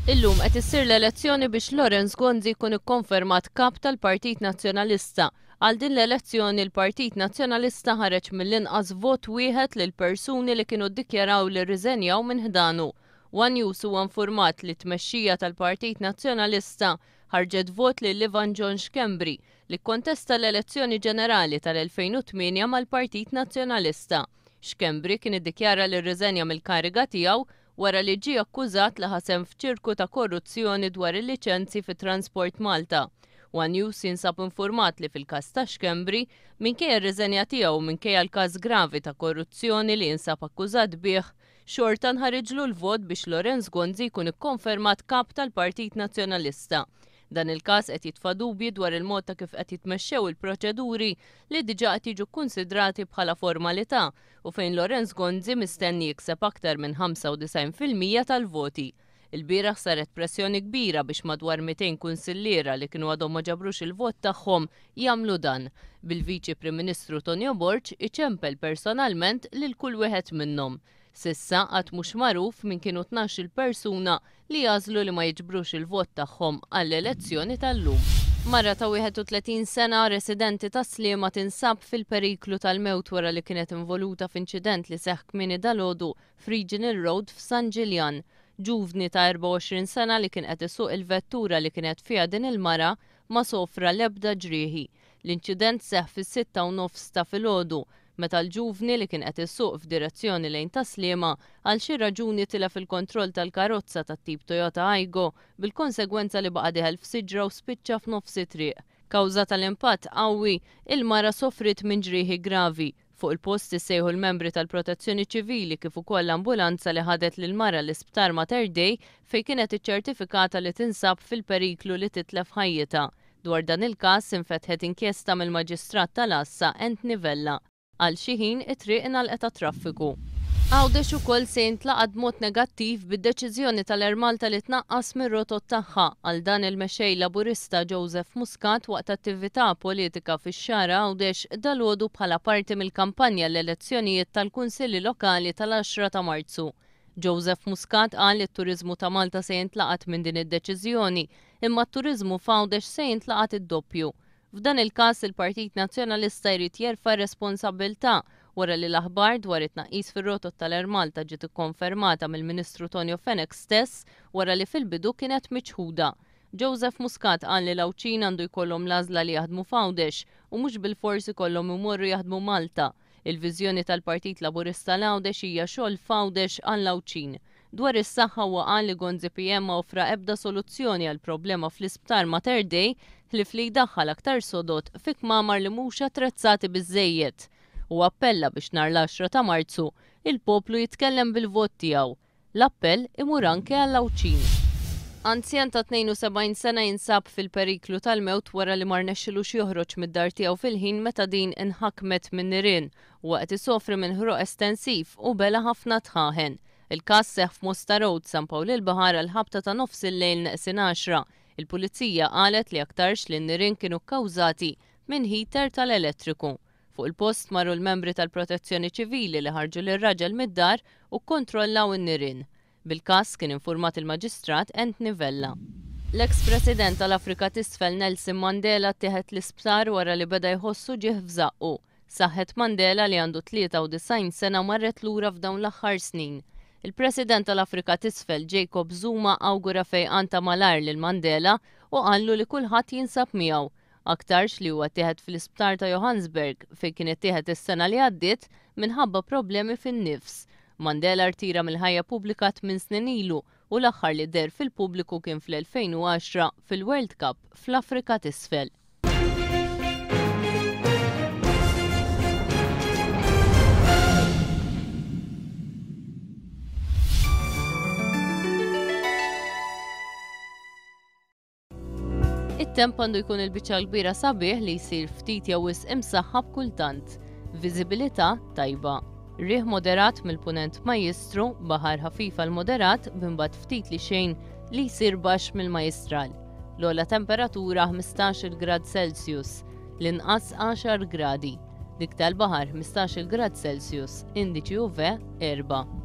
Illum qed issir l-elezzjoni biex Lawrence Gonzi jkun ikkonfermat kap tal-Partit Nazzjonalista. Għal din l-elezzjoni l-Partit Nazzjonalista ħareġ mill-inqas vot wieħed lil persuni li kienu ddikjaraw li rriżenjaw minn ħdanu. One News huwa infurmat li t-tmexxija tal-Partit Nazzjonalista ħarġet vot lil Ivan John Schembri li kkontesta l-elezzjoni ġenerali tal-2008 mal-Partit Nazzjonalista. Schembri kien iddikjara li rriżenja mill-kariga tiegħu wara li ġie akkużat li ħa sehem f'ċirku ta' korruzzjoni dwar il-liċenzji fi Transport Malta. One News jinsab infurmat li fil-każ ta' Schembri, minkejja r-riżenja tiegħu u minkejja l-każ gravi ta' korruzzjoni li jinsab akkużat bih, xorta nħariġlu l-vot biex Lawrence Gonzi jkun ikkonfermat Kap tal-Partit Nazzjonalista. Dan il-każ qed jitfa' dubji dwar il-mod ta' kif qed jitmexxew il-proċeduri li diġà qed jiġu kkunsidrati bħala formalità u fejn Lawrence Gonzi mistenni jikseb aktar minn 95% tal-voti. Ilbieraħ saret pressjoni kbira biex madwar 200 kunsilliera li kienu għadhom ma ġabrux il-vot tagħhom jagħmlu dan, bil-Viċi Prim Ministru Tonio Borg iċempel personalment lil kull wieħed minnhom. S'issa għad mhux magħruf min kienu 12-il persuna li għażlu li ma jiġbrux il-vot tagħhom għall-elezzjoni tal-lum. Mara ta' 31 sena, residenti Tas-Sliema tinsab fil-periklu tal-mewt wara li kienet involuta f'inċident li seħħ kmieni dalgħodu f'Regional Road f'San Ġiljan. Ġuvni ta' 24 sena li kien qed isuq il-vettura li kienet fiha din il-mara ma sofra l-ebda ġrieħi. L-inċident seħħ fis-sitta u nofs ta' filgħodu meta l-ġuvni li kien qed isuq f'direzzjoni lejn Tas-Sliema għal xi raġuni tilef il-kontroll tal-karozza tat-tip Toyota Aygo bil-konsegwenza li baqa' dieħel f'siġra u spiċċa f'nofs it-triq. Kawża tal-impatt qawwi, il-mara sofriet minn ġrieħi gravi. Fuq il-post issejħu l-membri tal-Protezzjoni Ċivili kif ukoll l-ambulanza li ħadet lill-mara l-Isptar Mater Dei fejn kienet iċċertifikata li tinsab fil-periklu li titlef ħajjitha. Dwar dan il-każ infetħet inkjesta mill-Maġistrat tal-Għassa Anthony Vella. Għal xi ħin it-triq ingħalqet għat-traffiku. Għawdex ukoll se jintlaqat b'mod negattiv bid-deċiżjoni tal-Air Malta li tnaqqas mir-rotot tagħha, qal dan il-Mexxej Laburista Joseph Muscat waqt attività politika fix-Xagħra Għawdex dalgħodu bħala parti mill-kampanja għall-elezzjonijiet tal-Kunsilli Lokali tal-għaxra ta' Marzu. Joseph Muscat qal li t-turiżmu ta' Malta se jintlaqat minn din id-deċiżjoni imma t-turiżmu f'Għawdex se jintlaqat id-doppju. F'dan il-każ il-Partit Nazzjonalista jrid jerfa' r-responsabbiltà wara li l-aħbar dwar it-tnaqqis fir-rotot tal-Air Malta ġiet ikkonfermata mill-Ministru Tonio Fenech stess wara li fil-bidu kienet miċħuda. Joseph Muscat qal li l-Għawdxin għandu jkollhom l-għażla li jaħdmu f'Għawdex u mhux bilfors ikollhom imorru jaħdmu Malta. Il-viżjoni tal-Partit Laburista għal Għawdex hija xogħol f'Għawdex għall-Għawdxin. Dwar is-saħħa huwa qal li Gonzi PM ma offra ebda soluzzjoni għall-problema fl-Isptar Mater Dei ħlief li jdaħħal aktar sodod fi kmamar li mhux attrezzati biżżejjed. Huwa appella biex nhar l-għaxra ta' Marzu, il-poplu jitkellem bil-vot tiegħu. L-appell imur anke għall-Għawdxin. Anzjan ta' 72 sena jinsab fil-periklu tal-mewt wara li ma rnexxilux joħroġ mid-dar tiegħu fil-ħin meta din inħakmet min-nirien. Huwa qed isofri minn ħruq estensiv u bela' ħafna dħaħen. Il-każ seħħ f'Mosta Road, San Pawl il-Baħar għall-ħabta ta' nofsillejl neqsin għaxra. Il-Pulizija qalet li aktarx li n-nirien kienu kkawżati minn heater tal-elettriku. Fuq il-post marru l-membri tal-Protezzjoni Ċivili li ħarġu lir-raġel mid-dar u kkontrollaw in-nirien. Bil-każ kien infurmat il-Maġistrat Anthony Vella. L-eks President tal-Afrika t'Isfel Nelson Mandela ttieħed l-isptar wara li beda jħoss uġigħ f'żaqqu. Saħħet Mandela li għandu 93 sena marret lura f'dawn l-aħħar snin. Il-President tal-Afrika t'Isfel Jacob Zuma awgura fejqan ta' malajr lil Mandela u qallu li kulħadd jinsab miegħu. Aktarx li huwa ttieħed fl-isptar ta' Johannesburg, fejn kien ittieħed is-sena li għaddiet minħabba problemi fin-nifs. Mandela rtira mill-ħajja pubblika tminn snin ilu u l-aħħar li deher fil-pubbliku kien fl-2010 fil-World Cup fl-Afrika t'Isfel. It-temp għandu jkun il-biċċa l-kbira sabiħ li jsir ftit jew wisq imsaħħab kultant. Viżibilità tajba. Riħ moderat mill-punent majjistru, baħar ħafif għal moderat b'imbagħad ftit li xejn li jsir baxx mill-majjistral. L-ogħla temperatura 15-il grad Celsius, l-inqas 10 gradi. Dik tal-baħar 15-il grad Celsius, indiċi UV 4.